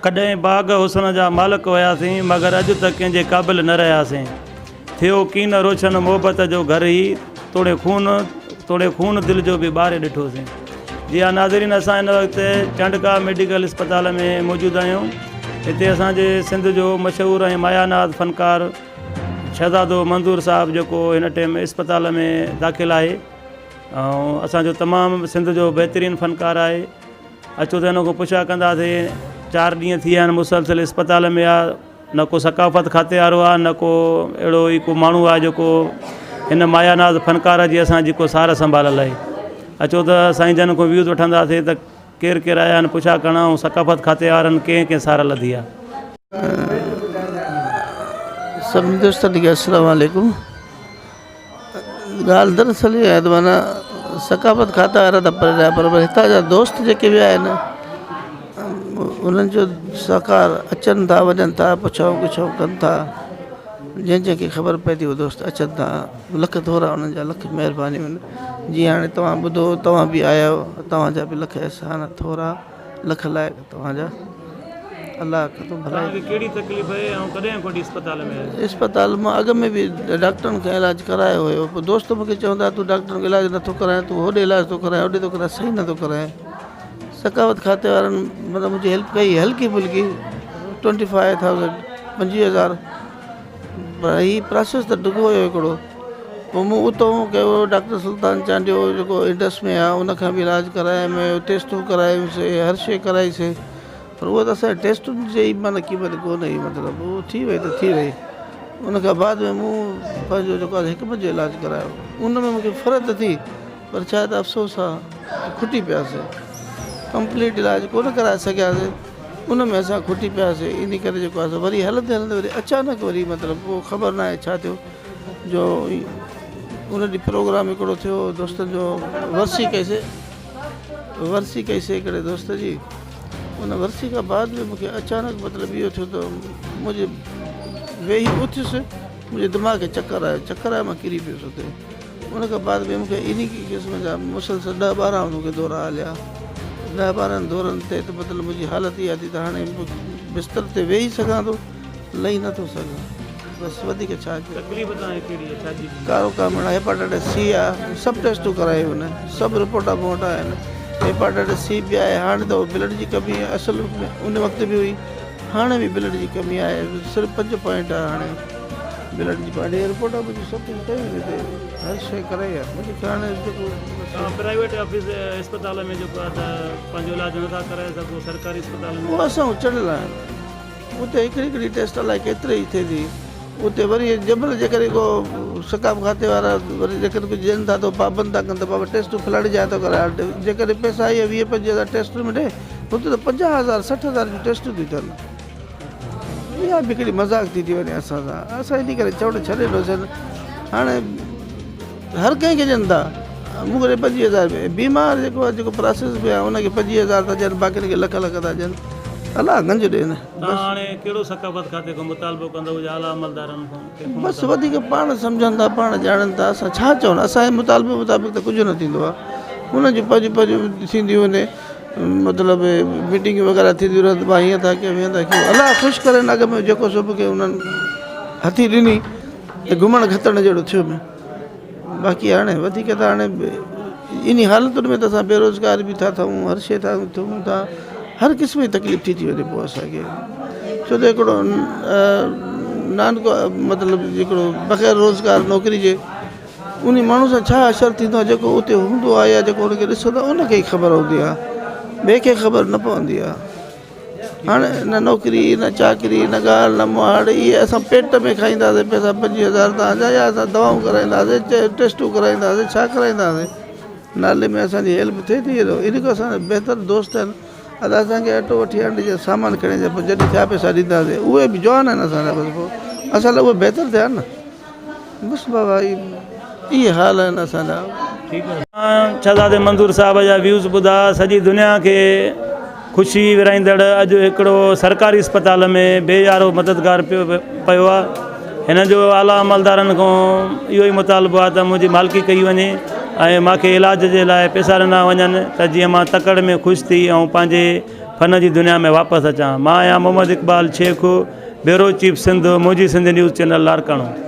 ڪڏهن باغ حسن جا مالڪ هياسين، مگر اڄ ته ڪنهن جي قابل نه رهياسين. ٿيو ڪين روشن محبت جو گهر هي، توڙي خون توڙي خون دل جو به ٻاري ڏٺوسين. جي ها ناظرين اسان هن وقت چانڊڪا ميڊيڪل اسپتال ۾ موجود آهيون. هتي اسان جي سنڌ جو مشهور ۽ مايا ناز فنڪار شهزادو منظور صاحب جيڪو هن ٽيم اسپتال ۾ داخل آهي ۽ اسان جو تمام سنڌ جو بهترين فنڪار آهي. اچو ته هن کان پڇا ڪنداسين. چار ڏينهن ٿي ويا آهن مسلسل اسپتال ۾ آ، نه ڪو ثقافت کاتي وارو آ، نه ڪو اهڙو ئي ڪو ماڻهو آ جيڪو هن مايا ناز فنڪار جي اسان جي ڪو سار سنڀال لهي. اچو ته سائين جن کان ويوز وٺنداسين ته ڪير ڪير آيا آهن پڇا ڪرڻ ۽ ثقافت کاتي وارن ڪنهن ڪنهن سار لڌي آ. سڀني دوستن کي السلام عليڪم. ڳالهه دراصل اها آهي ته معنيٰ ثقافت کاتا وارا ته پري رهيا پر هتان جا دوست جيڪي به آهن انهن جو سهڪار اچن ٿا وڃن ٿا پڇائون ڪڇائون ڪن ٿا جنهن جنهن کي خبر پئي ٿي اهي دوست اچن ٿا لک ٿورا انهن جا لک مهربانيون آهن جيئن هاڻي توهان ٻڌو توهان به آيا آهيو توهان جا به لک احسان ٿورا لک لائق توهان جا الله ڪندو ڀلائي. توهان کي ڪهڙي تڪليف آهي ۽ ڪڏهن کان وٺي اسپتال ۾ آهيو؟ اسپتال مان اڳ ۾ به ڊاڪٽرن کان علاج ڪرايو هيو پوء دوست مونکي چوندا تون ڊاڪٽرن کان علاج نٿو ڪرائين تون هوڏي علاج ٿو ڪرائين هوڏي ٿو ڪرائين صحيح نٿو ڪرائين سخاوت کاتي وارن مطلب منهنجي هيلپ ڪئي هلڪي ڦلڪي ٽوئنٽي فائيو ٿائوزنڊ 25 هزار پر هي پراسيس ته ڊگهو هيو هڪڙو پوء مون اتو ڪيو ڊاڪٽر سلطان چانڊيو جيڪو انڊس ۾ آهي ان کان به علاج ڪرايم ٽيسٽون ڪرايونسي هر شيء ڪرائيسي پر اهو ته اسانجي ٽيسٽن جي ئي معنيٰ قيمت ڪو نه هئي مطلب اهو ٿي وئي ته ٿي وئي ان کان بعد ۾ مون پنهنجو جيڪو آهي حڪمت جو علاج ڪرايو ان ۾ مونکي فرحت ٿي پر ڇا آهي ته افسوس آهي کٽي پياسي ڪمپليٽ علاج ڪونه ڪرائي سگهياسي ان ۾ اسان کٽي پياسي ان ڪري جيڪو آهي وري هلندي هلندي وري اچانڪ وري مطلب پوء خبر نه آهي ڇا ٿيو جو ان ڏينهن پروگرام هڪڙو ٿيو دوستن جو ورسي ڪئيسي ورسي ڪئيسي هڪڙي دوست جي ان ورسي کان بعد ۾ مونکي اچانڪ مطلب اهو ٿيو ته منهنجي ويهي اٿيس منهنجي دماغ کي چڪر آيو چڪر آيو مان ڪري پيس اتي ان کان بعد ۾ مون کي انهي قسم جا مسلسل ڏهه 12 مون کي دورا هليا. ڏهه 12 دورن تي ته مطلب منهنجي حالت اها ٿي ته هاڻي بستر تي ويهي سگهان ٿو، لهي نه ٿو سگهان. بس وڌيڪ ڇا چئجي. تڪليف توهان کي ڪهڙي آهي؟ ڇا جي؟ ڪارو ڪامڻ، هيپاٽائٽس سي آهي، سڀ ٽيسٽون ڪرايون آهن، سڀ رپورٽا مون وٽ آهن. هيپاٽائٽس سي به آهي، هاڻي ته بلڊ جي ڪمي اصل ۾ ان وقت به هئي، هاڻي به بلڊ جي ڪمي آهي، صرف 5 پوائنٽ آهي هاڻي. بلڊ جي پاڙي ايئرپورٽ آ منهنجي سڀ ڪجهه ڪيو هتي هر شيء ڪرائي آ منهنجي خيال ۾ جيڪو توهان پرائيويٽ آفيس اسپتال ۾ جيڪو آ ته پنهنجو علاج نٿا ڪرائي سگهو سرڪاري اسپتال ۾ اهو اسان چڙهيل آهن اتي هڪڙي هڪڙي ٽيسٽ الائي ڪيتري جي ٿئي ٿي اتي وري جبل جيڪڏهن ڪو سڪاب کاتي وارا وري جيڪڏهن ڪجهه ڏين ٿا ته پابند ٿا ڪن ته بابا ٽيسٽون فلاڻي جاء ٿو ڪرائي جيڪڏهن پئسا اهي 20 25 هزار ٽيسٽن ۾ ڏي اتي ته 50 هزار 60 هزار جون ٽيسٽون ٿيون ٿين اها به هڪڙي مذاق ٿي ٿي وڃي اسان سان اسان انهي ڪري چوڻ ڇڏي ڏنوسين هاڻي هر ڪنهن کي ڏين ٿا مون کي 25 هزار ۾ بيمار جيڪو آهي جيڪو پراسيس ۾ آهي ان کي 25 هزار ٿا ڏين باقين کي لک لک ٿا ڏين الله گنج ڏين. توهان هاڻي ڪهڙو ثقافت کاتي کان مطالبو ڪندؤ يا اعليٰ عملدارن کان ڪنهن کان بس وڌيڪ پاڻ سمجهن ٿا پاڻ ڄاڻن ٿا اسان ڇا چئون اسان جي مطالبي مطابق ته ڪجهه نه ٿيندو آهي انهن جون پنهنجون پنهنجون ٿينديون وڃي مطلب ميٽنگون وغيره ٿينديون رهن ته هيئن ٿا ڪيون هيئن ٿا ڪيون الله خوش ڪرين اڳ ۾ جيڪو سو مونکي انهن هٿي ڏني ته گهمڻ گهتڻ جهڙو ٿيو نه باقي هاڻي وڌيڪ ته هاڻي انهي حالتن ۾ ته اسان بيروزگار به ٿا ٿيون هر شي ٿا ٿيون ٿا هر قسم جي تڪليف ٿي ٿي وڃي پوء اسانکي ڇو ته هڪڙو نان مطلب هڪڙو بغير روزگار نوڪري جي انهي ماڻهو سان ڇا حشر ٿيندو آهي جيڪو اتي هوندو آهي يا جيڪو ان کي ڏسندو آهي ان کي ئي خبر هوندي آهي ٻئي کي خبر نه پوندي آهي هاڻي نه نوڪري نه چاڪري نه ڳالهه نه مهاڙ اهي اسان پيٽ ۾ کائينداسين پئسا 25 هزار توهان جا يا اسان دوائون ڪرائينداسين ٽيسٽون ڪرائينداسين ڇا ڪرائينداسين نالي ۾ اسانجي هيلپ ٿئي ٿي ايڏو ان کان اسان بهتر دوست آهن ادا اسان کي اٽو وٺي آڻ ڏجي سامان کڻي اچ پوء جڏهن ٿيا پئسا ڏينداسين اهي به جوان آهن اسان جا بس پوء اسان لاء اهي بهتر ٿيا نه بس بابا اهي حال آهن اسان جا. شهزادي منظور صاحب جا ويوز ٻڌا سڄي دنيا کي خوشي ورهائيندڙ اڄ هڪڙو سرڪاري اسپتال ۾ بي يارو مددگار پيو پيو آهي هن جو اعليٰ عملدارن کان اهو ئي مطالبو آهي ته منهنجي مالڪي ڪئي وڃي ۽ مانکي علاج جي لاء پئسا ڏنا وڃن ته جيئن مان تڪڙ ۾ خوش ٿي ۽ پنهنجي فن جي دنيا ۾ واپس اچان. مان آهيان محمد اقبال شيخ، بيورو چيف سنڌ، منهنجي سنڌ نيوز چينل لاڙڪاڻو.